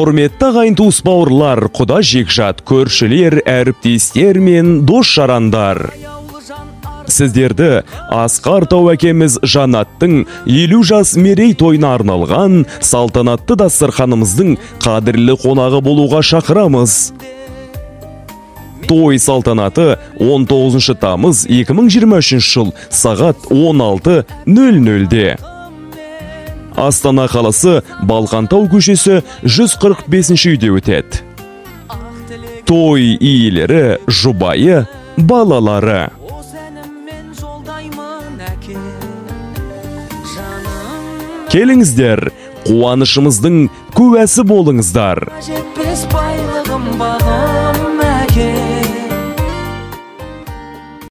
Құрметті ағайын, туыс, бауырлар, құда жекжат, көршілер, әріптестер мен дос жарандар. Сіздерді асқар тау әкеміз Жанаттың 50 жас мерейтойына арналған салтанатты дастарханымыздың қадірлі қонағы болуға шақырамыз. Той салтанаты 19 тамыз 2023 жыл сағат 16:00-де. Астана қаласы, Балқантау көшесі, 145 үйде өтеді. Той иелері: жұбайы, балалары. Осы әніммен жолдаймын, әке жаным. Келіңіздер, қуанышымыздың куәсі болыңыздар. Жетпес байлығым бағым.